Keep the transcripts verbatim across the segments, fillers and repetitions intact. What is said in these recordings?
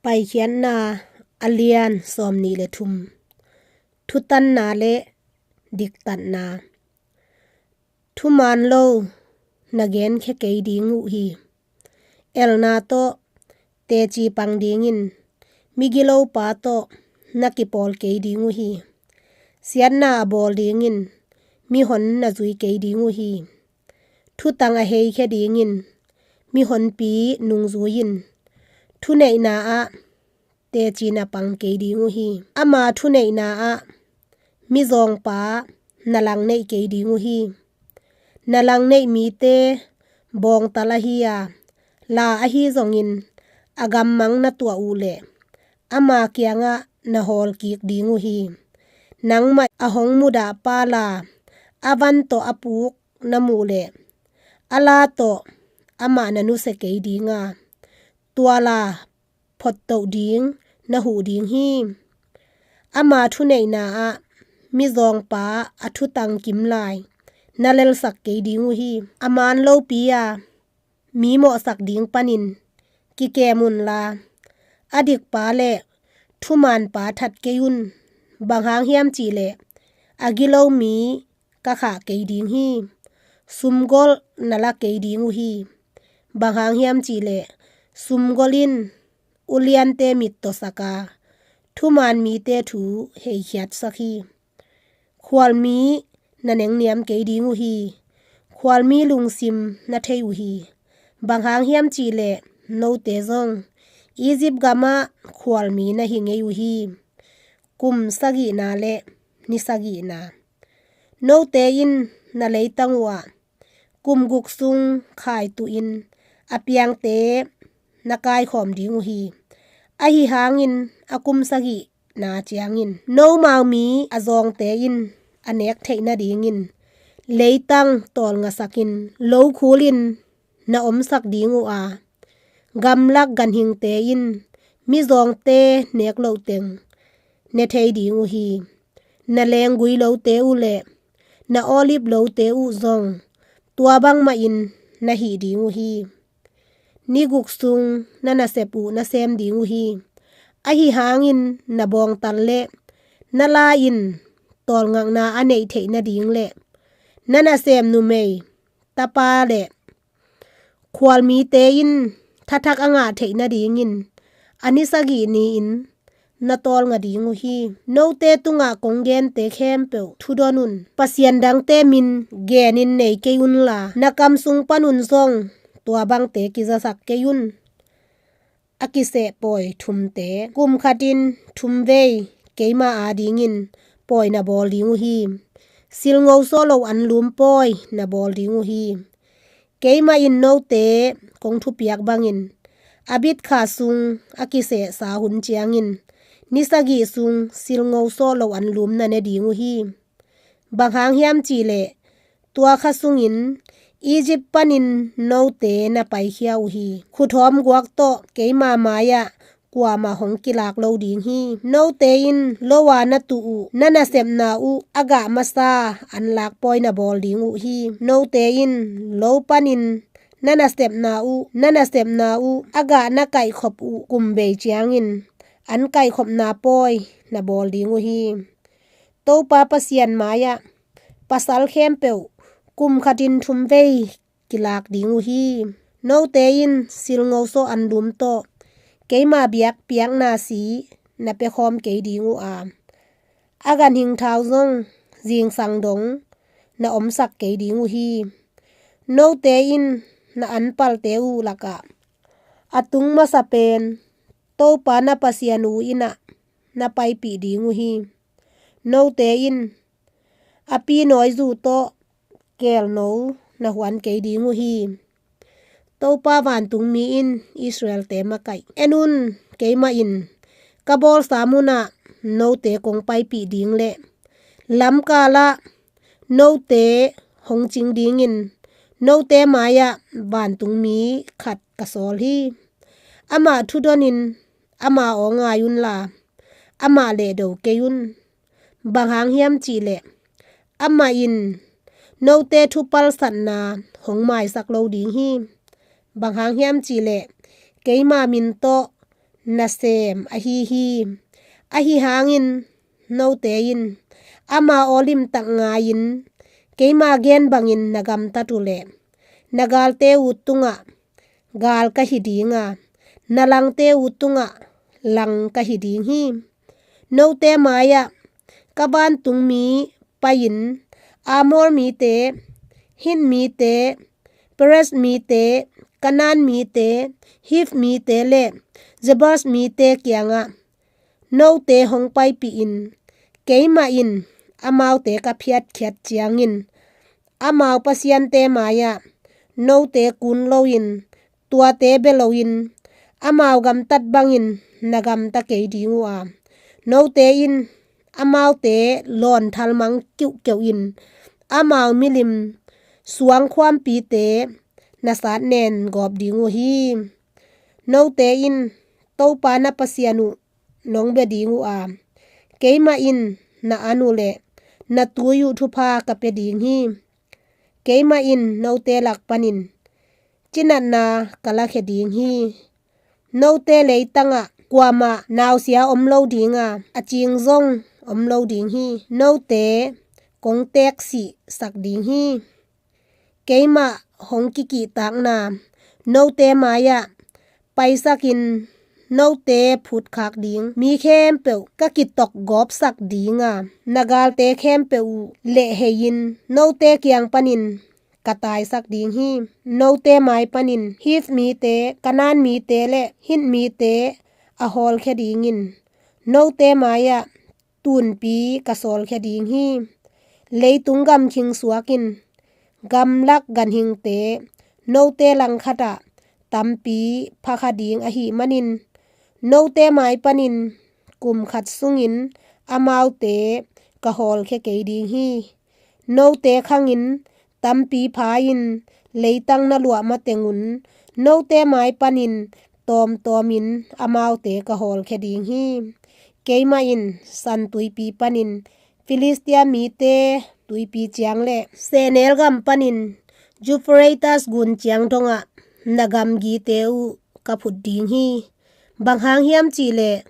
Paikhiatna a lian sawmnih le thum. Thutanna le diktatna. Thuman lo na genkhia kei ding uh hi. Elna tawh teci pang dingin migilopa tawh na kipawl kei ding uh hi. Siatna a bawl dingin mihon na zui kei ding uh hi. Thutang a heikhia dingin mihonpi nungzui in thuneihna ah teci na pang kei ding uh hi. Ama thuneihna ah mizawngpa na langneih kei ding uh hi. Na langneih mite bawngtal ahi a, la ahi zongin a gammang na tuah uh leh ama kiangah na hawlkik ding uh hi. Nangmah a hong mudah pa la a van tawh a puk na muh leh a la tawh amah na nusia kei ding a, tua la phottoh ding na huh ding hi. Ama thuneihna ah mizawngpa a thutang kim lai na lelsak kei ding uh hi. A man lopi a mi mawhsak ding panin kikem unla, a dikpa le thumanpa that kei un. Bang hang hiam cih leh a gilo mi ka khah kei ding hi. Sumgolh na la kei ding uh hi. Bang hang hiam cih leh sumgolh in uliante mittawsak a, thuman mite thu heikhiatsak hi. Khualmi na nengniam kei ding uh hi. Khualmi lungsim na thei uh hi. Bang hang hiam cih leh note zong Egypt gamah khualmi na hi ngei uh hi. Kum sagihna le ni sagihna. Note in na leitang uh ah kum guk sung khaituhin a piangte na kaikhawm ding uh hi. Ahi hangin a kum sagihna ciangin nomau mi a zawngte in a nek theih nadingin leitang tawlngasakin lo khulin na omsak ding uh a, gamlak ganhingte in mizawngte nek lohteng ne thei ding uh hi. Na lenggui lote uh le na olive lote uh zong tua bangmahin na hih ding uh hi. Ni guk sung na nasep uh na sem ding uh hi. Ahi hangin na bawngtal le na la in tawlngakna a neih theih nading le na nasem numei, tapa le khualmite in thathak a ngah theih nadingin a ni sagih ni-in na tawlnga ding uh hi. Note tungah kong gente khempeuh thudon un. Pasian dangte min genin nei kei unla, na kam sung panun zong tua bangte kizasak kei un. A kiseh pawi thumte. Kum khatin thumvei keima adingin pawi na bawl ding uh hi. Silngo sawh lo anlum pawi na bawl ding uh hi. Keimah in note kong thupiak bangin a bitkha sung a kisehsa hun ciangin ni sagih sung silngo sawh lo anlum na ne ding uh hi. Bang hang hiam cih leh tua kha sungin Egypt panin note na paikhia uh hi. Khuthawm guak tawh keima mai-ah kuamah hong kilak lo ding hi. Note in lo-a na tuh uh na nasepna uh a gah masa anlak pawi na bawl ding uh hi. Note in lo panin na nasepna uh, na nasepna uh a gah na kaihkhop uh kum vei ciangin an kaihkhopna pawi na bawl ding uh hi. Topa Pasian mai-ah pasal khempeuh kum khatin thumvei kilak ding uh hi. Note in silngo sawh anlum tawh keima biakpiakna si na piakhawm kei ding uh a, a ganhing thau zong zingsang dong na omsak kei ding uh hi. Note in na anpalte uh lakah a tung masa pen Topa na Pasian uh innah na paipih ding uh hi. Note in a pi nawizu tawh keelno na huan kei ding uh hi. Topa vantungmi in Israel-te makaih. En un, keimah in ka bawlsa munah note kong paipih ding le lamkalah note hong cing dingin note mai-ah vantungmi khat ka sawl hi. Amah thudonin ama aw ngai unla, amah lehdo kei un. Bang hang hiam cih leh amah in note thupalsatna hong maisak lo ding hi. Bang hang hiam cih leh keima min tawh nasem ahi hi. Ahi hangin note in ama aw limtak ngai-in keima gen bangin na gamtat uh leh, na galte uh tungah gal ka hi ding a, na langte uh tungah lang ka hi ding hi. Note mai-ah ka vantung mi pai-in Amor mite, Hit mite, Perez mite, Kanan mite, Hiv mite le Jebus mite kiangah note hong paipih in, keimah in amaute ka phiatkhiat ciangin amau pasiante mai-ah note kun loin, tuate bia loin, amau gamtat bangin na gamta kei ding uh a, note in amaute lawn thalmang kiuhkeuh in, amau milim suangkhuampite na satnen gawp ding uh hi. Note in Topa na Pasian uh nong bia ding uh a, keimah in na an uh le na tui uh thupha ka pia ding hi. Keimah in note lak panin cinatna ka lakhia ding hi. Note leitangah kuamah nausia om lo ding a, a cing zong om lo ding hi. Note kong teeksih sak ding hi. Keimah hong kikihtakna note mai-ah paisakin, note phutkhak ding mi khempeuh ka kitok gawpsak ding a, na galte khempeuh uh lehhei-in note kiang panin ka taisak ding hi. Note mai panin Hiv mite, Kanan mite le Hit mite a hawlkhia dingin note mai-ah tunpi ka sawlkhia ding hi. Leitung gamkhing suakin gamlak ganhingte note langkhatah tampi phakha ding ahih manin, note mai panin kum khat sungin amaute ka hawlkhia kei ding hi. Note khangin tampi pha-in leitang na luah matengun note mai panin tawmtawmin amaute ka hawlkhia ding hi. Keimah in San Tuipi panin Filistia mite tuipi ciang le sehnel gam panin Euphrates gun ciang dongah na gamgite uh ka phut ding hi. Bang hang hiam cihleh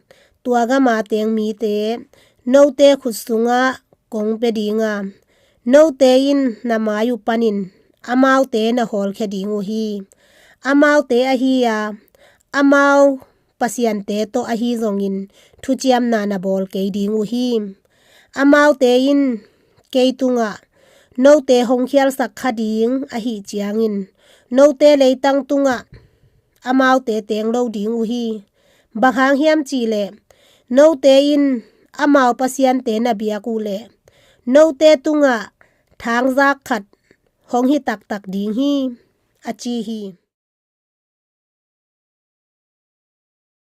tua gama teng mite note khut sungah kong pia ding a, note in na mai uh panin amaute na hawlkhia ding uh hi. Amaute ahi a, amau pasiante tawh ahi zongin thuciamna na bawl kei ding uh hi. Amaute in kei tungah note hong khialsak kha ding ahih ciangin note leitang tungah amaute teng lo ding uh hi. Bang hang hiam cihleh note in amau pasiante na biak uh leh note tungah thangzak khat hong hi taktak ding hi, a ci hi.